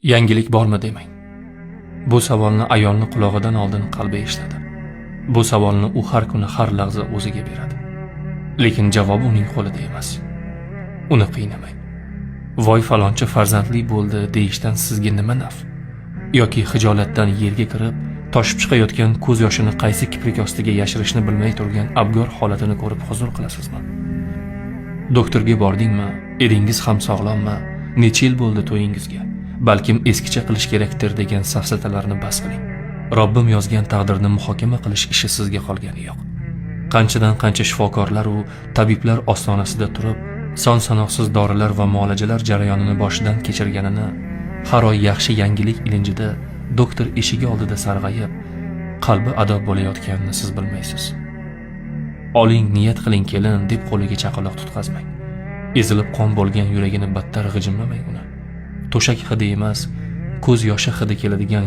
Yangilik bormi demang. Bu savolni ayolni qulog'idan oldin qalbi eshitadi. Bu savolni u har kuni, har lahza o'ziga beradi. Lekin javobi uning qo'lida emas. Uni qiynamang. Voy, falonchi farzandli bo'ldi deyishdan sizga nima naf? Yoki hijolatdan yerga kirib, toshib chiqayotgan ko'z yoshini qaysi kiprik ostiga yashirishni bilmay turgan abgor holatini ko'rib huzur qilasizmi? Doktorga bordingmi? Eringiz ham sog'lommi? Necha yil bo'ldi to'yingizga? Balkim eskicha qilish kerakdir degan safsatalarni bas qiling. Robbim yozgan taqdirni muhokama qilish ishi sizga qolgani yo'q. Qanchadan qancha shifokorlar u tabiblar ostonasida turib, son sanoqsiz dorilar va muolajalar jarayonini boshidan kechirganini, har oy yaxshi yangilik ilinjida doktor eshigi oldida sarg'ayib, qalbi ado bo'layotganini siz bilmaysiz. Oling, niyat qiling kelin deb qo'liga chaqaloq tutqazmang. Ezilib qon bo'lgan yuragini battar g'ijimlamang uni. To'shak hidi emas, ko'z yoshi hidi keladigan